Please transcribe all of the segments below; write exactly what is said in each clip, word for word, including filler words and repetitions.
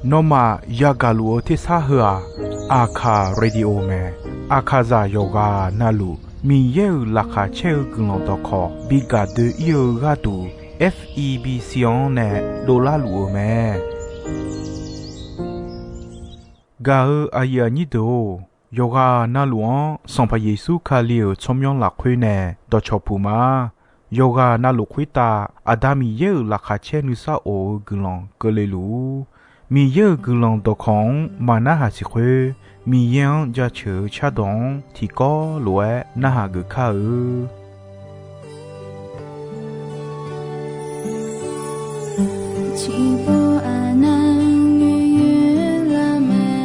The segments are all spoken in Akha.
Nawmaf yagaq luf-eu tersar heu-aq, Aqkaq Radio mae. Aqkaqzaq yawqghaq navluf Miqyaer-euq laqkhaq caer-eu guiqlanq dawqkawq bi gaq doe-ir-eu gharduq, F E B C-anr nae dovlar luf-eu mae. Gaq-eu aqyuif aqnyir deuq-or, yawqghaq navluf-anr Sanqpaq Yeqsur Kali-euq tsawrmyanr lafkhoer nae dawqcawq puq ma. Yawqghaq navluf khoertav Aqda Miqyaer-euq laqkhaq caer nuisar of-eu guiqlanq keuvle luf-ur. Miqyaer-euq guiqlanq dawqkawq-anr maq narhaq siq khoer, Miqyaer-anr jaceuq-eu cardawq-anr tiqkawv lof-aer narhaq geuf kar-eu. Tiqpov aqnav noeqyoer lar mae.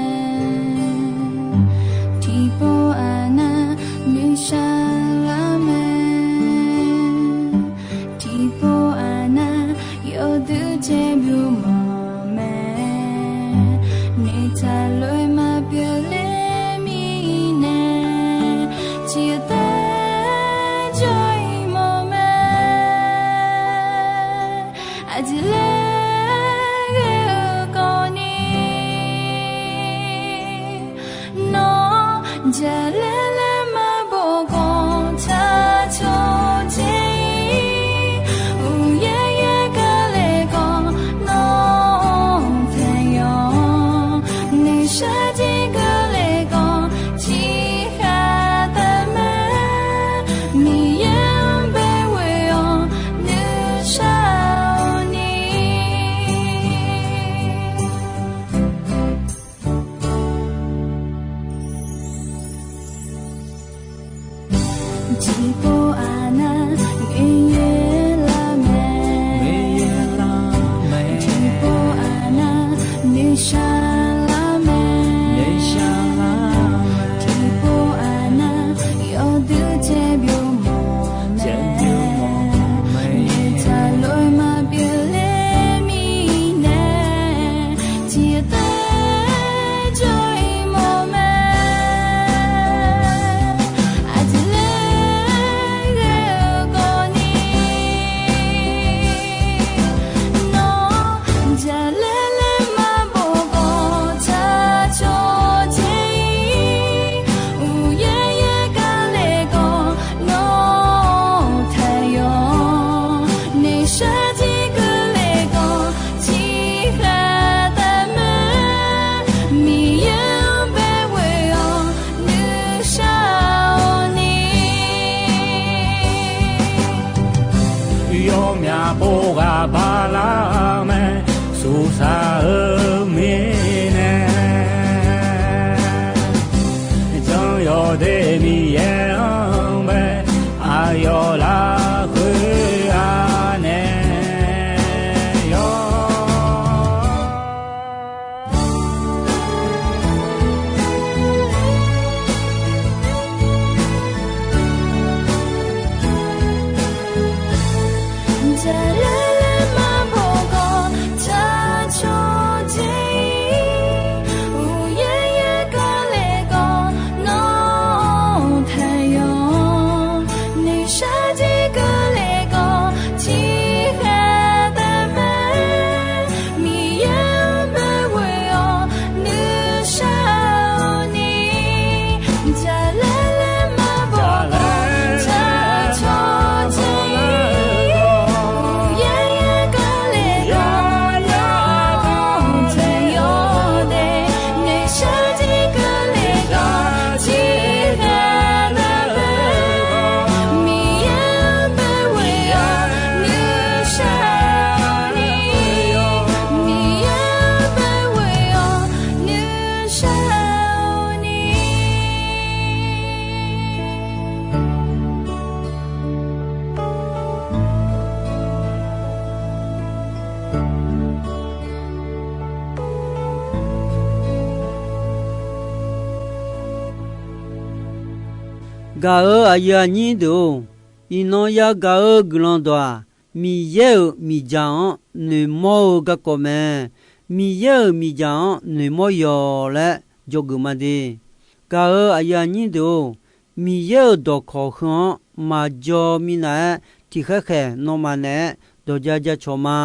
Tiqpov aqnav noeqshaq lar mae. Tiqpov aqnav yawduq caer byov mawf mae. Noeqtaq lof-aer maqpyeuf ler mirnae, tiqtaer jawr-ir mawf mae. Aqjeq laer ghae-eu kawvni, nawr jaqlaer laer maqbof khawf, taq cawq dzae-ir. Uqyaer yaer gar le khawf, nawr taeq yawq, noeqshaq jir keuvle khawf, tiqkhaq taef mae. Miqyaer-anr bae ghoe-awq, nuishar-awq ni. Tiqpov aqnav noeqyaer lar mae. Tiqpov aqnav noeqshaq lar mae. Tiqpov aqnav yawduq caer byov mawf mae. Noeqtaq lof-aer maqpyeuf ler mirnae, tiqtaer jawr-ir mawf mae. Aqjeq laer ghae-eu kawvni, nawr jaqlaer laer maqbof khawf, taq cawq dzae-ir. Uqyaer yaer gar le khawf, nawr taeq yawq, noeqshaq jir keuvle khawf, tiqkhaq taef mae. Miqyaer-anr bae ghoe-awq, nuishar-awq ni. Yawmyaq pov ghaq bala mae, suqsaq-eu mirnae, jan yawqde Miqyaer-anr bae, aqyawf lafkhoer anae yawq. Jaqlaer laer maqbof khawf, taq cawq dzae-ir. Uqyaer yaer gar le khawf, nawr taeq yawq, noeqshaq jir keuvle khawf, tiqkhaq taef mae. Miqyaer-anr bae ghoe-awq, nuishar-awq ni. Jaqlaer laer maqbof khawf, taq cawq dzae-ir. Uqyaer yaer gar le khawf, nawr taeq yawq de, noeqshaq jir keuvle khawf, tiqkhaq taef mae. Miqyaer-anr bae ghoe-awq, nuishar-awq ni. Miqyaer-anr bae ghoe-awq, nuishar-awq ni. Gaq-euq aqyuif aqnyir deuq-or, iqnan yagaq-eu guiqlanq dawq-aq, Miqyaer-euq miqdzaq-anr noeqmawr-eu garkawv mae. Miqyaer-euq miqdzaq-anr noeqmawr yawq laer dzawgeuf ma de. Gaq-euq aqyuif aqnyir deuq-or, Miqyaer-euq dawqkawq heu-anr maqjaw minav-aer, tiqkhaer khaeq nawmaf naeq-aer dawqja jacawq ma.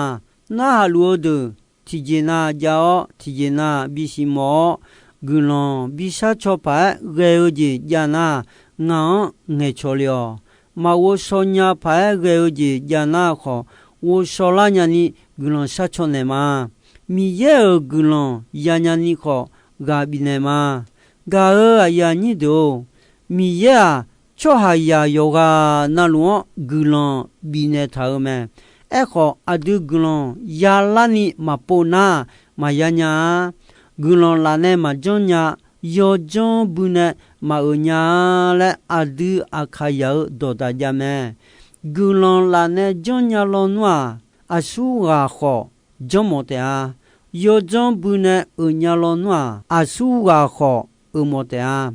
Narhaq luf-eu deuq tiqjeq na jav-awr, tiqjeq na bisiq mawf-awr, guiqlanq bi shar caw paq-aer ghae-eu jeq jav nar, ngaq-anr ngaeqcawq le-awq. Maqghov shaw nya paq-aer ghae-eu jeq jav nar khawf, ghovshaw lar nyani guiqlanq shar caw naeq ma. Miqyaer-euq guiqlanq yanya ni khawf, ghaq bifnaeq ma. Gaq-euq aqyuif aqnyir deuq-or, Miqyaer-aq, tsawrhaqzaq yawqghaq navluf-anr guiqlanq bifnaeq taq-euq mae. Aerkhawf, aqdui guiqlanq yalar ni maqpov nar, maqya nya-a. Guiqlanq laf nae maqjanr nya, yawjanr bui nae maqeuq nya-a laer, aqdui Aqkaqzaq-euq dawqdaq jav mae. Guiqlanq laf nae janrnya lawnmr-aq, aqsur ghaq khawf janrmawf taef-a. Yawjanr bui nae euq nya lawnmr-aq, aqsur ghaq khawf euq mawf taef-a.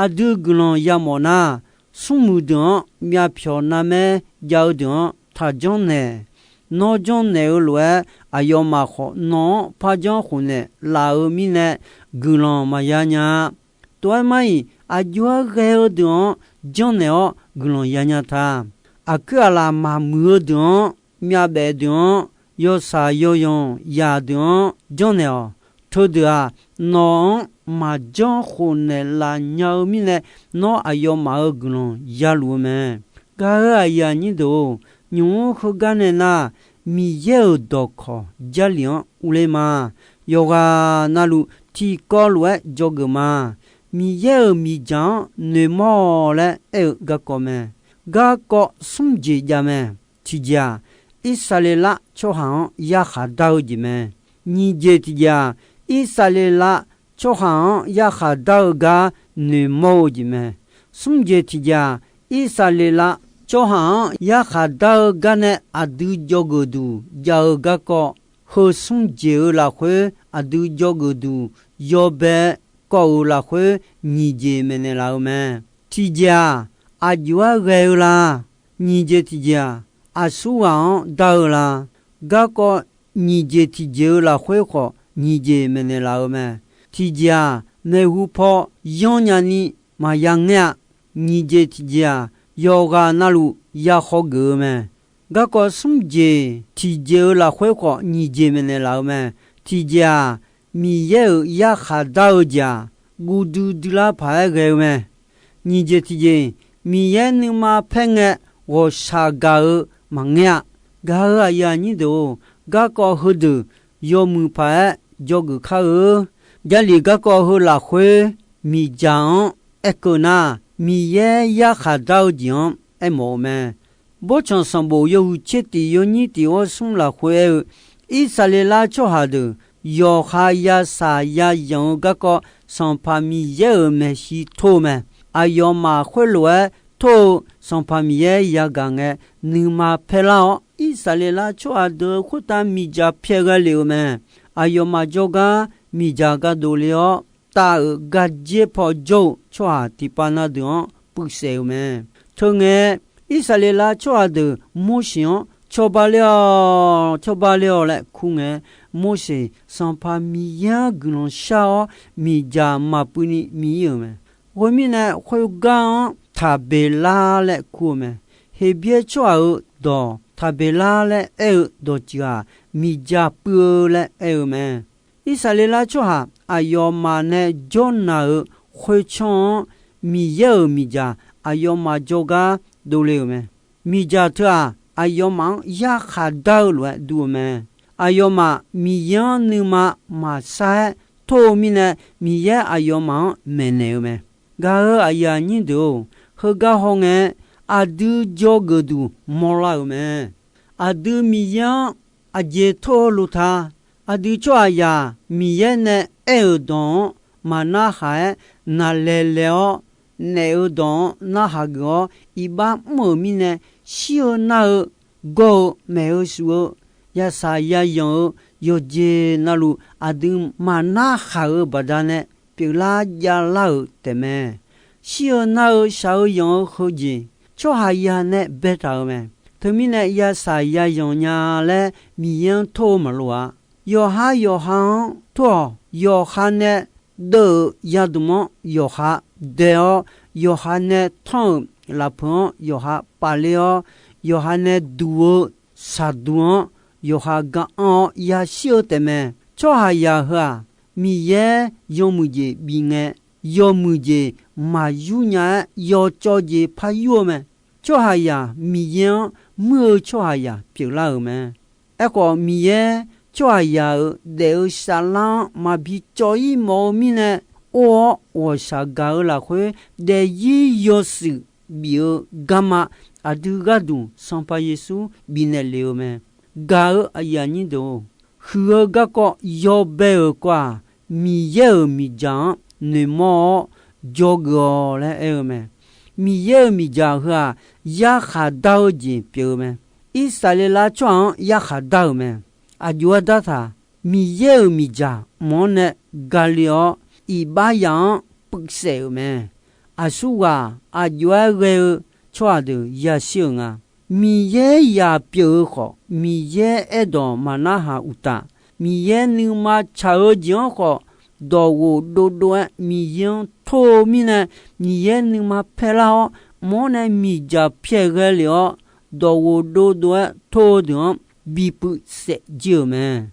Aqdui guiqlanq yamawf nar, smrmuiq deuq-anr myavpyawq narmaer jav-eu deuq-anr taqjanr naeq. Nawr janrnaeq-eu lof-aer, aqyawfmaf khawf nawq-anr parjanr khofnaeq laf-eu mirnae, guiqlanq maqya nya-a. Tov-aer mar-iq, aqjox-aer ghae-eu deuq-anr janrnaeq-awr guiqlanq yanya ta. Aqkuir aqlaf maqmuiq-eu deuq-anr, myavbaef deuq-anr, yawshaq yawyanq yaq deuq-anr janrnaeq-awq. Teudeuq-aq, nawq-anr maqjanr khofnaeq laf nya-eu mirnae, nawr aqyawfmaf-euq guiqlanq yaluf-eu mae. Gaq-euq aqyuif aqnyir deuq-or, nymq-mr heugar nae nar, Miqyaer-euq dawqkawq Jarlif-anr urler ma. Yawqghaq navluf tiqkawv lof-aer dzawgeuf ma. Miqyaer-euq miqdzaq-anr noeqmawr-awq laer aer-eu garkawv mae. Garkawv smr jeq jav mae. Tiqjeq-aq, Irsaqleqlav tsawrhaq-anr yarkhaq dar-eu jeq mae. Nyiq jeq tiqjeq-aq, Irsaqleqlav tsawrhaq-anr yarkhaq dar-eu gar noeqmawr-eu jeq mae. Smr jeq tiqjeq-aq, Irsaqleqlav tsawrhaq-anr yarkhaq dar-eu gar nae aqdui dzawgeuf duq jav-eu garkawv, heu smr jeq-eu lafkhoer aqdui dzawgeuf duq yawbae kawv-euq lafkhoer nyiq jeq maeqnaeq laf-eu mae. Tiqjeq-aq, aqjox-aer ghae-eu la? Nyiq jeq tiqjeq-aq, aqsur ghaq-anr dar-eu la? Garkawv nyiq jeq tiqjeq-eu lafkhoer khawf nyiq jeq maeqnaeq laf-eu mae. Tiqjeq-aq, maeqhu paw yanr nyani maqya ngaer-a. Nyiq jeq tiqjeq-aq, yawqghaq navluf ya khawgeuf-eu mae. Garkawv smr jeq tiqjeq-eu lafkhoer khawf nyiq jeq maeqnaeq laf-eu mae. Tiqjeq-aq, Miqyaer-euq yarkhaq dar-eu jeq-aq, guv duidui lar paq-aer ghae-eu mae. Nyiq jeq tiqjeq, Miqyaer nuima paer ngae ghawqshaq gaq-eu maqngaer-a. Gaq-euq aqyuif aqnyir deuq-or, garkawv heudeuq yawmuiq paq-aer dzawgeuf kar-eu. Jarlif garkawv heu lafkhoer miqdzaq-anr aerkeuv nar, Miqyaer yarkhaq dar-eu jeq-anr aermawf-eu mae. Bawrtsanq sanqbof yawhuiq tser tiq yawnyir tiq ghawr smr lafkhoer aer-eu, Irsaqleqlav tsawrhaq deuq yawqha yasaq yayanq-eu garkawv Sanqpaq Miqyaer-euq maeqshi tor-eu mae. Aqyawfmaf khoerlof-aer tor-eu Sanqpaq Miqyaer yagaq ngae, nuima paer lar-awr, Irsaqleqlav tsawrhaq deuq-eu khoertav miqdzaq pyaeq ghae lef-eu mae. Aqyawfmaf jawrgar miqdzaq ga dovle-awr, tav-euq gardzer paw jawr-eu tsawrhaq tiqpav na deuq-anr puivsaef-euq mae. Teungae, Irsaqleqlav tsawrhaq deuq Morseq-anr cawba ler-awq, cawba ler-awq laer kur ngae, Morseq Sanqpaq Miqyaer-anr guiqlanq shar-awr, miqdzaq maqpuiv ni miq-ir-euq mae. Khoermirnae, khoergar-anr Taqbeqlar laer kur-eu mae. Heqbyaer tsawrhaq-euq dawq Taqbeqlar laer aer-eu dawqtsuif-aq, miqdzaq puiv-eu laer aer-eu mae. Irsaqleqlav tsawrhaq aqyawfmaf nae jawrnar-euq khoertsanr-anr, Miqyaer-euq miqdzaq aqyawfmaf jawrgar dovle-euq mae. Miqdzaq teu-aq, aqyawfmaf-anr yarkhaq dar-eu lof-aer dur-eu mae. Aqyawfmaf Miqyaer-anr nuima maqsar-aer tor-eu mirnae, Miqyaer aqyawfmaf-anr maeqnaeq-eu mae. Gaq-euq aqyuif aqnyir deuq-or, heugar hawngae, aqdui dzawgeuf duq mawrlar-euq mae. Aqdui Miqyaer-anr aqjeq tor-eu lof ta. Aqdui tsawrhaqzaq Miqyaer nae aer-euq dawq-anr maqnarhaq-aer naqlaeq laeq-awr, naef-eu dawq-anr narhaq geuf-awr iqbax mr-euq mirnae, shir-eu nar-eu, gawr-eu, maef-eu shuf-eu, yasaq yayanq-eu yawqjeq navluf aqdui maqnarhaq-euq baqdanae pyeuflar javlar-euq taefmae. Shir-eu nar-eu shaq-eu yanq-eu heujeq, tsawrhaqzaq nae baetaq-euq mae. Teumirnae yasaq yayanq nya laer Miqyaer-anr tor-eu maqloq-a. Yawqha yawqha-anr tor-awq. Yawqha nae deuv-euq yadmq-anr yawqha dae-awr, yawqha nae tanr-euq lafpeuq-anr yawqha pafler-awr, yawqha nae duq-eu shaqduq-anr yawqha ga-anr-awr yashir-eu taefmae. Tsawrhaqzaq heu-aq, Miqyaer yawmuiq jeq bif ngae, yawmuiq jeq maqyur nya-aer yawcawv jeq par yur-eu mae. Tsawrhaqzaq Miqyaer-anr muir-eu tsawrhaqzaq pyeuflar-euq mae. Aerkhawf, Miqyaer tsawrhaqzaq-euq daef-eu saflar-anr maqbi cawv-ir mawf-eu mirnae, or-awr ghawqshaq gaq-eu lafkhoer daefzir yawshuif bif-eu garma aqdui gharduq Sanqpaq Yeqsur bifnaeq lef-eu mae. Gaq-eu aqyuif aqnyir deuq-or, huiq-eu garkawv yawbae-euq kawv-aq, Miqyaer-euq miqdzaq-anr noeqmawr-awr dzawgeuf-awq laer aer-eu mae. Miqyaer-euq miqdzaq heu-aq, yarkhaq dar-eu jeq pyeuf-eu mae. Irsaqleqlav tsawrhaq-anr yarkhaq dar-euq mae. Aqjox-aer dartaq, Miqyaer-euq miqdzaq mq-anr nae gale-awr, iqbax yaf-anr puivsaef-euq mae. Aqsurghaq aqjox-aer ghae-eu tsawrhaq deuq yashir-euq nga. Miqyaer yaq pyeuf-eu khawf, Miqyaer aerdawq maqnarhaq uqtaf, Miqyaer nuima tsaq-eu jeq-anr khawf, dawqghof dovdov-aer Miqyaer-anr tor-eu mirnae, Miqyaer nuima paerlar-awr, mq-anr nae miqdzaq pyaeq ghae lef-awr, dawqghof dovdov-aer tor-eu deuq-anr bipuiv saef jir-euq mae.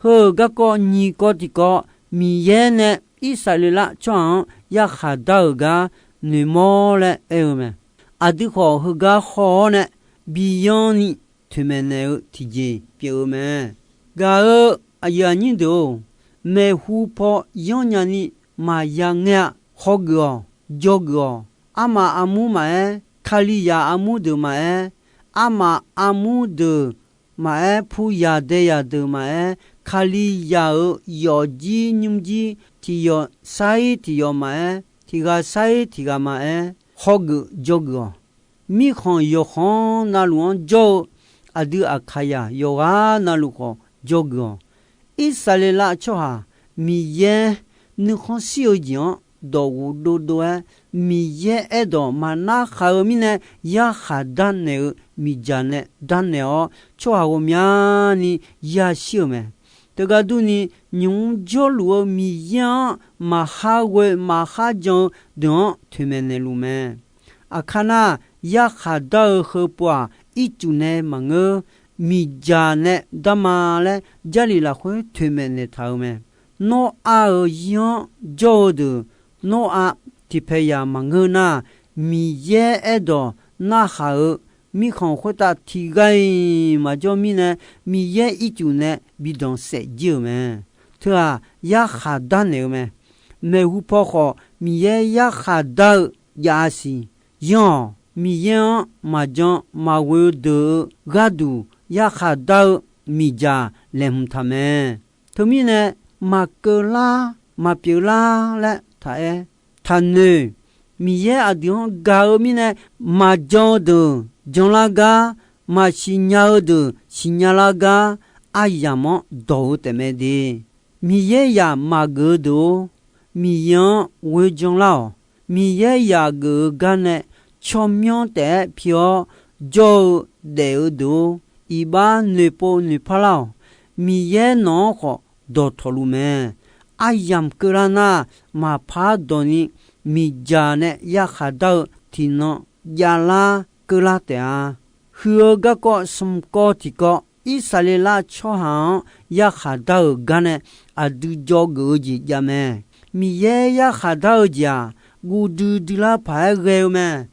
Heu-euq garkawv nyiq kawv tiqkawv, Miqyaer nae Irsaqleqlav tsawrhaq-anr yarkhaq dar-euq gar noeqmawr laer aer-eu mae. Aqdui khawf, heugar haw-awr nae biyanni toeqmaeq naeq-eu tiqjeq pyeuf-eu mae. Gaq-eu aqyuif aqnyir deuq-or, maeqhu paw yanrnya ni maqya ngaer-a. Hawgeuf-awq, dzawgeuf-awq. Armaf armur maqaer, Kalizaq armur deuq maqaer, armaf armur deuq maqaer, puyaq daeyaq deuq maqaer, Kalizaq-euq yawfjir nymrjir, tiq yawf sar-ir tiq yawf maqaer, tiq ghaq sar-ir tiq ghaq maqaer, hawgeuf dzawgeuf-awq. Mirkhanq yawqkhanq navluf-anr jawr-eu aqdui Aqkaqzaq yawqghaq navluf khawf dzawgeuf-awq. Irsaqleqlav tsawrhaq Miqyaer nuikhanr shir-eu jeq-anr dawqghof dovdov-aer, Miqyaer aerdawq maqnar khaq-eu mirnae, yarkhaq darnaeq-eu miqdzaq nae darnaeq-awr, tsawrhaq ghawqmyani yashir-euq mae. Teugar durni, nymq-mr jawrluf-eu Miqyaer-anr maqhar ghoe maqhar jan-eu deuq-anr toeqmaeq naeqluf mae. Aqkar nar, yarkhaq dar-eu heupov-aq, ircuf nae maqngeur, miqdzaq nae darma laer Jarlif lafkhoer toeqmaeq naeqtaq-eu mae. Nawrav-euq zir-anr jawr-eu deuq, Nawrav tiqpaeq yaq maqngeur nar, Miqyaer aerdawq narhaq-eu mirkhanq khoertav tiqghaq-iq maqjawr mirnae, Miqyaer ircuf nae bi danqsaef jir-euq mae. Teu-aq, yarkhaq darnaeq-eu mae. Maeqhu paw khawf, Miqyaer yarkhaq dar-eu jav-a siq. Yanr-awq, Miqyaer-anr maqjan maqghoe-eu deuq-eu gharduq yarkhaq dar-eu miqdzaq laeqhmq taq mae. Teumirnae, maqkeuv lar, maqpyeuf lar laer taq-aer, taqnoeq. Miqyaer aqdui-anr gaq-eu mirnae, maqjan-eu deuq janlar gar, maqsiqnya-eu deuq siqnya lar gar, aryamq-anr dawq-eu taefmae de. Miqyaer zaq maqgeuf-eu deuq-or, Miqyaer-anr ghoe janlar-awq. Miqyaer zaq geuf-eu gar nae tsawrmyanr taef-aer pi-awr jawr-eu daef-eu deuq-or, iqbax noeqpov noeqpar lar-awq. Miqyaer nawq-anr khawf dawqtawq luf mae. Aryamq keuvlar nar, maqpar dawq ni miqdzaq nae yarkhaq dar-eu tiqnan javlar keuvlar taef-a. Huiq-eu garkawv smq kawv tiqkawv, Irsaqleqlav tsawrhaq-anr yarkhaq dar-euq gar nae aqdui dzawgeuf-eu jeq jav mae. Miqyaer yarkhaq dar-eu jeq-aq, guv duidui lar paq-aer ghae-eu mae.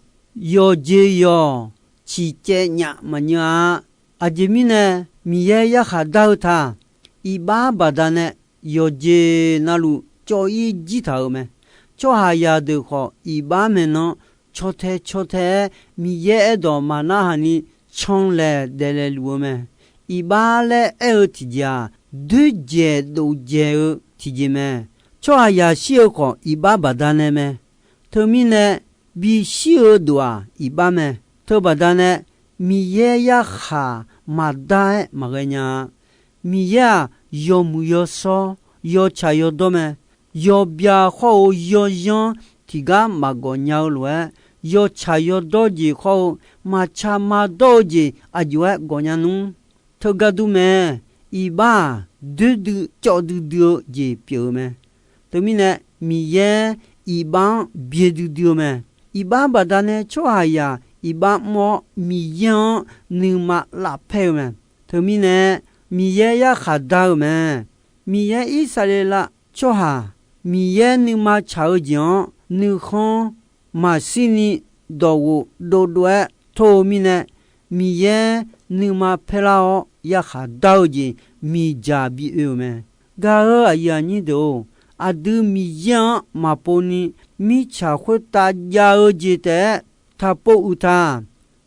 Yawqjeq yawq ciqcaev nyaf maqnyeuv-a. Aqjeq mirnae Miqyaer yarkhaq dar-eu taq, iqbax baqdanae yawqjeq navluf cawv-ir jir taq-euq mae. Tsawrhaqzaq deuq khawf, iqbax maeqnan caw tae caw tae-aer Miqyaer aerdawq maqnar haq ni canlaeq daeqlaeq luf-eu mae. Iqbax laer aer-eu tiqjeq-aq, doerdzaeq dovdzaeq-eu tiqjeq mae. Tsawrhaqzaq shir-eu khawf, iqbax baqdanae mae. Teumirnae, bishir-eu dov-aq, iqbax mae. Teubaqdanae, Miqyaer yarkhaq maqdar-aer maqghae nya-a. Miqyaer-aq, yawmuiq yawshawr, yawtsaq yawdawr mae. Yawbyav khawr-eu yawzanr tiqgar maqgawq nya-eu lof-aer, yawtsaq yawdawr jeq khawr-eu maqtsaq maqdawr-eu jeq aqjox-aer gawq nya nmr. Teugar dur mae. Iqbax-aq, doerdui cawv duidui-eu jeq pyeuf-eu mae. Teumirnae, Miqyaer iqbax-anr byae duidui-eu mae. Iqbax baqdanae tsawrhaqzaq iqbax mr-awr, Miqyaer-anr nuima lavpaer-eu mae. Teumirnae, Miqyaer yarkhaq dar-eu mae. Miqyaer Irsaqleqlav tsawrhaq Miqyaer nuima tsaq-eu jeq-anr nuikhanr maqshirni dawqghof dovdov-aer tor-eu mirnae, Miqyaer nuima paerlar-awr yarkhaq dar-eu jeq miqdzaq bi oe-euq mae. Gaq-eu aqyuif aqnyir deuq-or, aqdui Miqyaer-anr maqpov ni mirtsaq khoertav jav-eu jeq taef-aer taqpov uiq ta.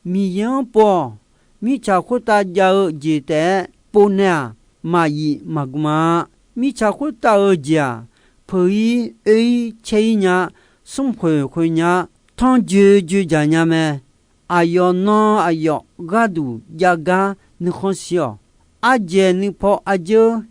Miqyaer-anr pov-awq. Mirtsaq khoertav jav-eu jeq taef-aer pov nae-aq, maqyif maqgm-a. Mirtsaq khoertav-eu jeq-aq, peuq-ir oer-ir caer-ir nya, smrkhoeq khoeq nya, tanrjoe joe dzaq nya mae. Aqyawf nan aqyawf gharduq jav gar nuikhanr shir-awq. Ardzaeq nuipaw arjeur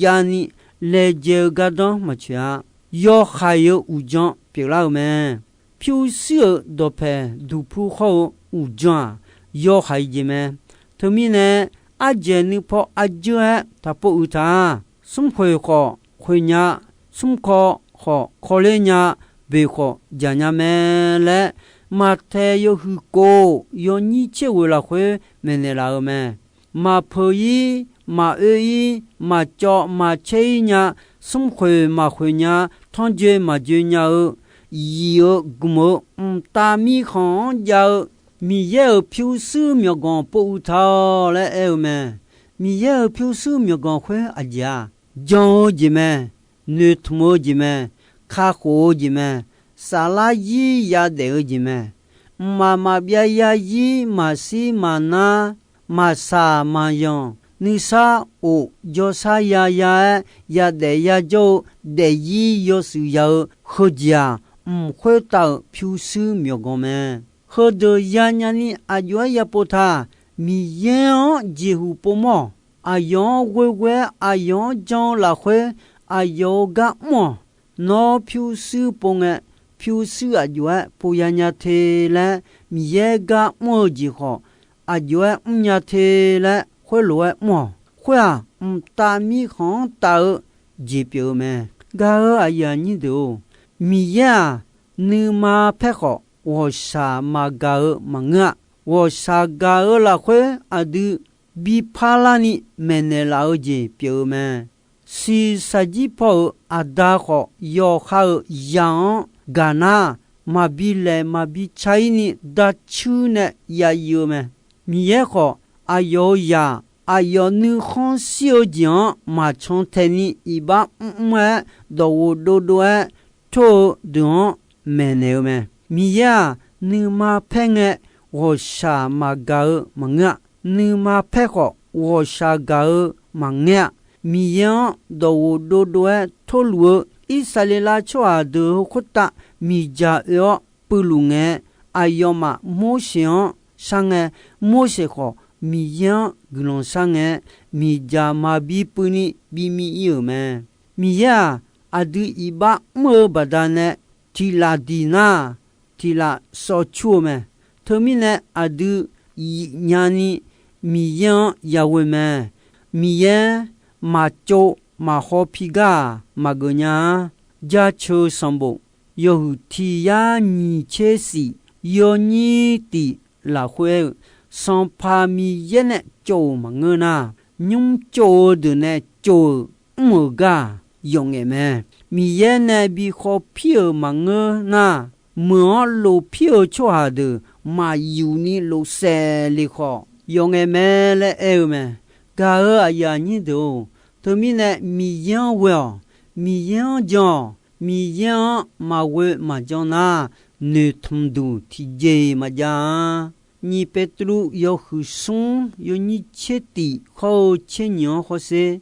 javni laejae-eu gardanr maqtsoeq-a. Yawhaiq-eu uqdzan pyeuflar-eu mae. Pyurshuir-euq dawqpaeq duqpur hawr-eu uqdzan-aq, yawhaiq jeq mae. Teumirnae, ardzaeq nuipaw arjeur-aer taqpov uiq ta. Smrkhoeq khawf khoeq nya, smrkaw khawf kawler nya, boeq khawf dzaq nya mae laer, Maqtaeq yawhuiq kof yawnyir tser ghoeq lafkhoer maeqnaeq laf-eu mae. Maqpeuq-ir, maqoer-ir, maqcawv maqcaer-ir nya, smrkhoeq maqkhoeq nya, tanrjoe maqjoe nya-eu, yif-eu gmq-eu mqtav mirkhanq-anr jav-eu Miqyaer-euq pyurshuir myawqganq pov uiq ta-awq laer aer-eu mae. Miqyaer-euq pyurshuir myawqganq khoer aqjeq-aq, jan-eu jeq mae, noeqtmq-eu jeq mae, kakhof-eu jeq mae, saflar zir yadaef-eu jeq mae. Mqmaq maqbyav yazir maqshir maqnar, maqsaq maqyanq, nuisar of jawrshar yaya-aer yadaef yajawr-eu daefzir yawshuif ya-eu heujeq-aq, mq khoertav-euq pyurshuir myawqganq mae. Heudeuq yanya ni aqjox-aer yapov ta. Miqyaer-anr jeqhuq povmawr-awq. Aqyawf-anr ghoeghoe-aer aqyawf-anr jan-eu lafkhoer aqyawf-euq gar mr-awq. Nawr pyurshuir pov ngae, pyurshuir aqjox-aer pov yanya te laer, Miqyaer gar mr-eu jeq khawf, aqjox-aer mrnya te laer khoerlof-aer mr-awq. Khoer-aq, mqtav mirkhanq-anr taf-eu jeq pyeuf-eu mae. Gaq-eu aqyuif aqnyir deuq-or, Miqyaer-aq, nuima paer khawf ghawqshaq maqgaq-eu maqngeur-a. Ghawqshaq gaq-eu lafkhoer aqdui bi parlarni maeqnaeq laf-eu jeq pyeuf-eu mae. Shiqshaq jir paw-euq aqda khawf, yawqha-euq zaq-anr gaq nar, maqbi laeq maqbi ca-ir ni darcuir nae ya yif-eu mae. Miqyaer khawf, aqyawf-euq zaq, aqyawf nuikhanr shir-eu jeq-anr maqcan taeq ni iqbax mrmr-aer, dawqghof dovdov-aer tor-eu deuq-anr maeqnaeq-eu mae. Miqyaer-aq, nuima paer ngae, ghawqshaq maqgaq-eu maqngeur-a. Nuima paer khawf, ghawqshaq gaq-eu maqngeur-a. Miqyaer-anr dawqghof dovdov-aer torluf-eu Irsaqleqlav tsawrhaq deuq heu khoertav miqdzaq oe-awr puivluf ngae, aqyawfmaf Morseq-anr shar ngae, Morseq khawf Miqyaer-anr guiqlanq shar ngae, miqdzaq maqbi puivni bi mi ir-euq mae. Miqyaer-aq, aqdui iqbax mr-eu baqdanae tiq laf diq nar, tiq laf shawr cur-eu mae. Teumirnae aqdui yif nyani Miqyaer-anr yaghoe mae. Miqyaer maqcov maqhaw pi gar-aq maqgeuf nya-a. Jaceuq sanqbof yawhuiq tiq yar nyiq tser shif yawnyir tiq lafkhoer aer-eu, Sanqpaq Miqyaer nae cov-euq maqngeur nar, nymr cov-eu deuq nae cov-euq mr-euq gar-aq yawf ngaef mae. Miqyaer nae bi khawpir-euq maqngeur nar, meuq-anr lofpir-eu tsawrhaq deuq maqyuf ni lofsaef le khawf yawf ngaef mae laer aer-eu mae. Gaq-eu aqyuif aqnyir deuq-or, teumirnae Miqyaer-anr ghoe-awq. Miqyaer-anr jan-awq. Miqyaer-anr maqghoe maqjan nar, noeqtmq duq tiqjeq-iq maqjav-a. Nyiq Beqtuvluv yawhuiq smr yawnyir tser tiq hawr-eu tser nyiq-anr hawsher.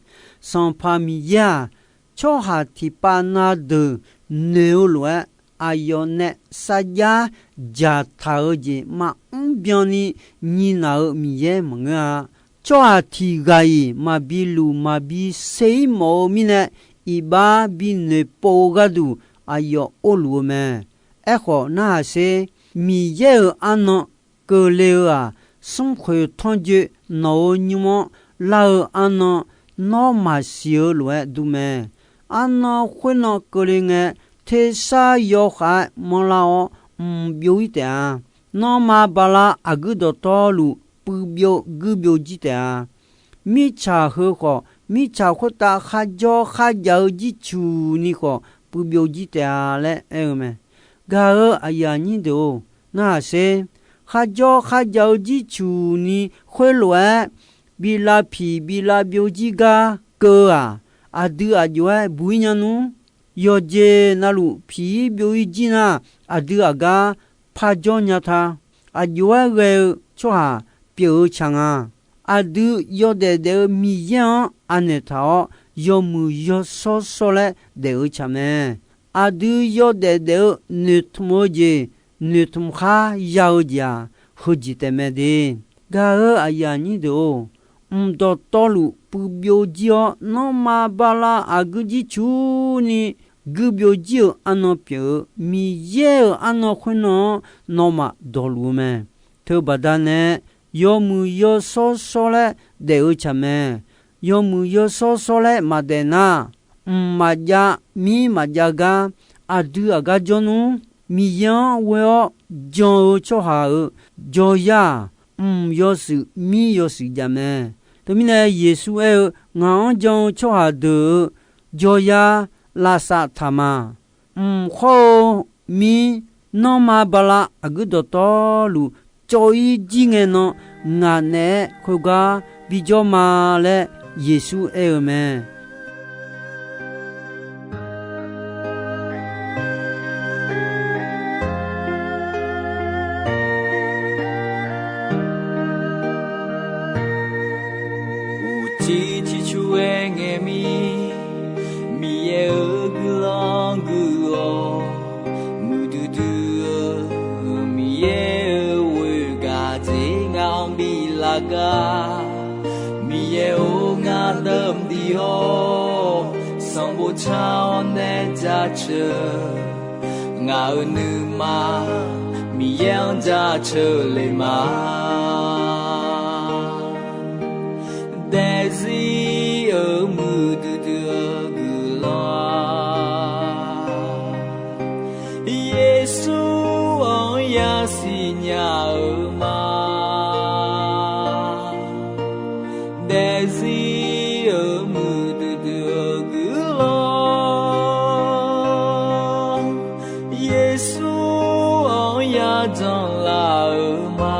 Sanqpaq Miqyaer-aq, tsawrhaq tiqpav na deuq noeq-eu lof-aer, aqyawf nae sarjax dzaqtaq-eu jeq maqmr byanni nyiq naq-euq Miqyaer maqngeur-a. Tsawrhaq tiq ghaq-iq maqbi luf maqbi ser-ir mawf-eu mirnae, iqbax bi noeqpov-eu gharduq aqyawf orluf-eu mae. Aerkhawf, narhaq sher. Miqyaer-euq arnan keuvle-eu-aq, smrkhoeq tanrjoe nawq-euq nymr-anr lar-eu arnan nawr maqsiq-eu lof-aer dur mae. Arnan khoernan keuvle ngae, tersar yawkhav-aer manrlar-awr mq byov-ir taef-a. Nanrma bala aqguir dawqtawvluf puiv byov guir byov jir taef-a. mirtsaq heu khawf, mirtsaq khoertav kharjawr kharjav-eu jircuq ni khawf puiv byovjir taef-a laer aer-eu mae. Gaq-eu aqyuif aqnyir deuq-or, narhaq sher. Kharjawr kharjav-eu jircuq ni khoerlof-aer bi lavpiq bi lavbyov jir gar keuv-eu-aq, aqdui aq jov-aer buq-ir nya nmr. Yawqjeq navluf piq-ir byov-ir jir nar, aqdui aqgar parjawr nya ta. Aq jov-aer ghae-eu tsawrhaq pyeuf-eu tsaq nga. Aqdui yawdaef daef-eu Miqyaer-anr anaeq taq-awr, yawmuiq yawshawr shawr laer daef-eu tsaq mae. Aqdui yawdaef daef-eu noeqtmq-eu jeq, noeqtmq khar ya-eu jeq-aq, heujeq taef mae de. Gaq-eu aqyuif aqnyir deuq-or, mq dawqtawvluf puiv byovjir-awr, nanrma bala aqguir jircurni guir byovjir-euq arnan pyeuf-eu Miqyaer-euq arnan khoernan-anr nawmaf dawqluf-eu mae. Teubaqda nae yawmuiq yawshawr shawr laer daef-eu tsaq mae. Yawmuiq yawshawr shawr laer maqdaef nar, mq maqjav mir maqjav gar, aqdui aqgar jawr nmr. Miqyaer-anr ghoe-awr jan-eu tsawrhaq-euq jawryar-aq, mq yawshuif mir yawshuif jav mae. Teumirnae Yeqsur aer-eu, Ngaq-anr jan-eu tsawrhaq deuq-euq jawryar lavsav taq ma. Mq khawr-eu mir nanrma bala aqguir dawqtawvluf cawv-ir jir ngae nan, ngaq naeq-aer khoergar bijawr ma laer Yeqsur aer-eu mae. Uqcif ciqcur-aer ngae mir, Miqyaer-euq guiqlanq guiq-awq. Muiqdui dui-eu Miqyaer-euq ghoer gaqdzer ngaq-anr bi lar gar, Miqyaer-or, ngaq deuq mqdiq-awr, sanqbof car-awr nae jaceuq. Ngaq-euq nuima Miqyaer-anr jaceuq le ma. Daefzir-euq muiqdui dui-eu guiqlanq-a, Yeqsur-anr yasiq nya-eu ma. Daefzir-euq muiqdui dui-eu guiqlanq, Yeqsur-anr yajan laf-eu ma.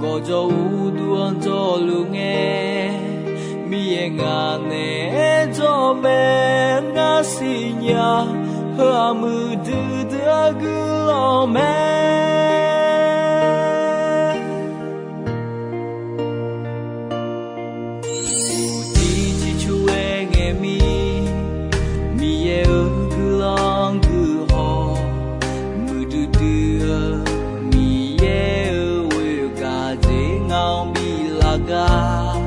Gawqjawq uqduq-anr jawrluf ngae, Miqyaer ngaq naeq-aer jawr mae. Ngar siqnya, heu-aq muiqdui dui-eu guiqlanq mae. Uqcif ciqcur-aer ngae mir, Miqyaer-euq guiqlanq guiq-awq. Muiqdui dui-eu Miqyaer-euq ghoer gaqdzer ngaq-anr bi lar gar,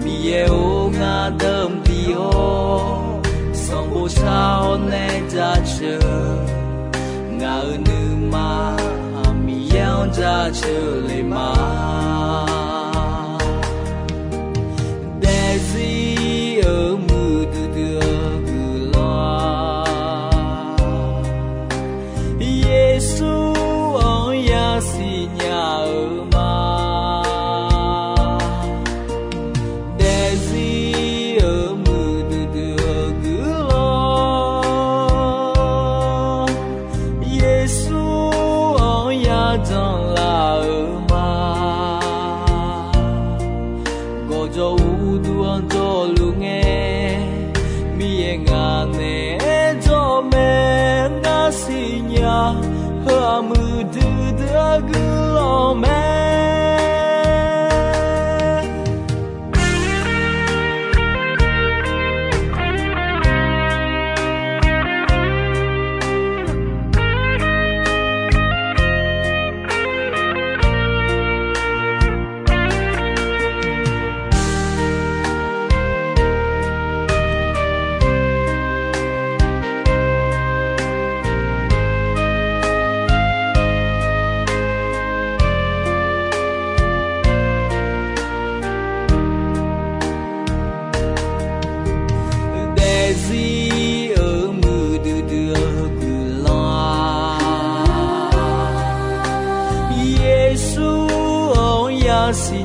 Miqyaer-or, ngaq deuq mqdiq-awr, sanqbof car-awr nae jaceuq. Ngaq-euq nuima Miqyaer-anr jaceuq le ma. Daefzir-euq muiqdui dui-eu guiqlanq-a, Yeqsur-anr yasiq nya-eu ma. Daefzir-euq muiqdui dui-eu guiqlanq, Yeqsur-anr yajan laf-eu ma. Gawqjawq uqduq-anr jawrluf ngae, Miqyaer ngaq naeq-aer jawr mae. Ngar siqnya, heu-aq muiqdui dui-eu guiqlanq mae. Daefzir-euq muiqdui dui-eu guiqlanq-a, Yeqsur-anr yasiq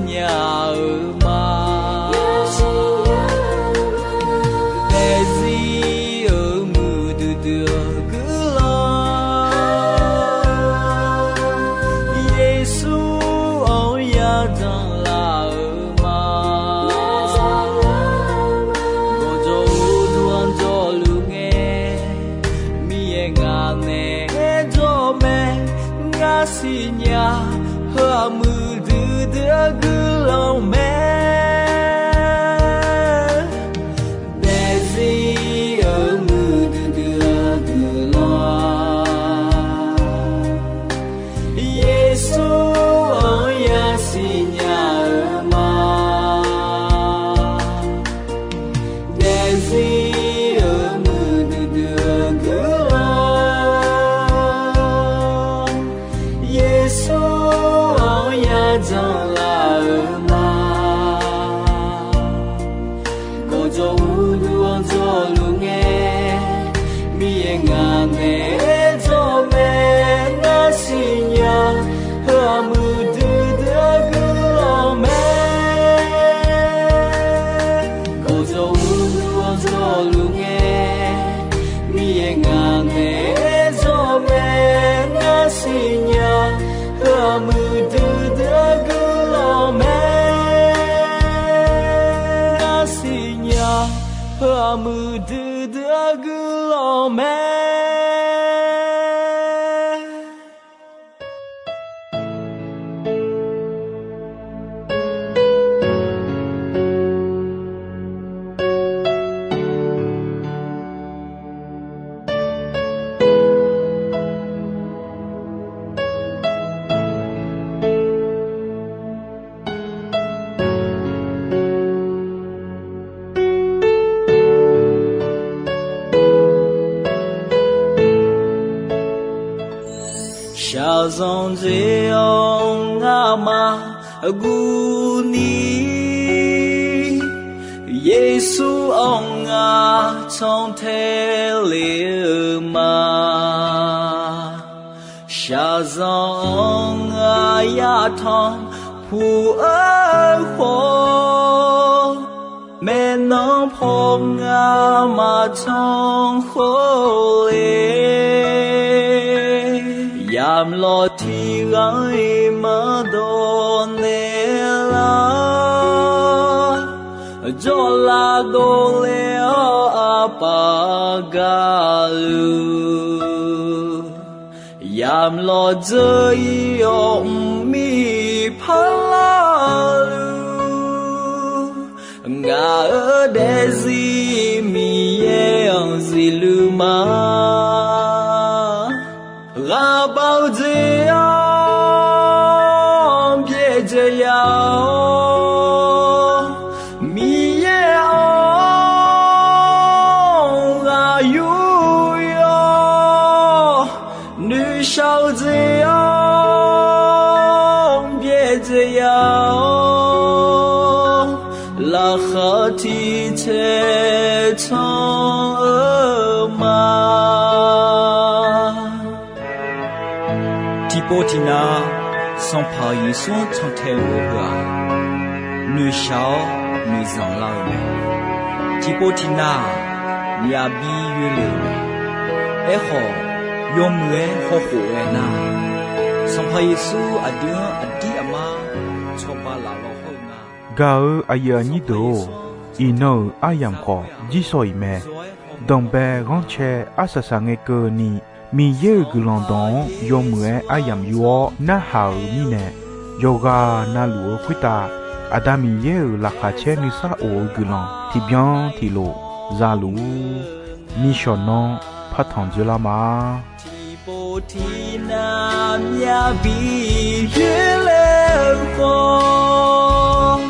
Heu-aq muiqdui dui-eu guiqlanq mae. Shaqzanq dzae-awr ngamaf guvni, Yeqsur-anr ngar cantae le-eu ma. Shaqzanq-anr ngar yatanq puq-eu khawf, maeqnan paw ngar maqtanq khawf le. Yamq lawq tiq ghaq-iq maqdawq naeq lar, jawrlav dovle-awr aqpaf gaqluf, yamq lawq dzeur-ir-awr mqmiq parlar-eu luf, ngaq-euq daefzir Miqyaer-anr zifluf ma. Ghaqbav-eu dzae-anr byaerdzae ya-awr, Miqyaer-anr ghaq yuryawr, noeqshaq-eu dzae-anr byaerdzae ya-awr, laqkhaq tiq taeq can-eu ma. Tiqpov tiqnav Sanqpaq Yeqsur-anr cantae luf-eu heu-aq, noeqshaq-awr noeqzanq lar-eu mae. Tiqpov tiqnav-aq, myavbi yoelef-euq mae. Aerkhawf, yawmuiq-aer hawkhof ghae nar, Sanqpaq Yeqsur aqdui-anr aqdir aqmar cawba laf law hawr-eu nga. Gaq-euq aqyuif aqnyir deuq-or, iqnan-euq aryamq khawf jirsawq iq mae. Danqbae ghanrcae arsaq saq ngae keuvni, Miqyaer-euq guiqlanq dawq-anr yawmuiq-aer aryamq yur-awr narhaq-euq mirnae, yawqghaq na luf-eu khoertav Aqda Miqyaer-euq laqkhaq caer nuisar of-eu guiqlanq tiqbyan tiqlof za luf-ur. Nishawq nanr partanq dzoerlar ma. Tiqpov tiqnav myavbi yoerler-eu khawf,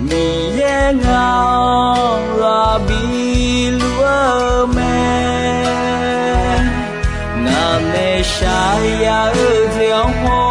Miqyaer ngaq-anr ghaqbi luf-eu mae. Ngaq nae shaqya-eu jeq-anr haw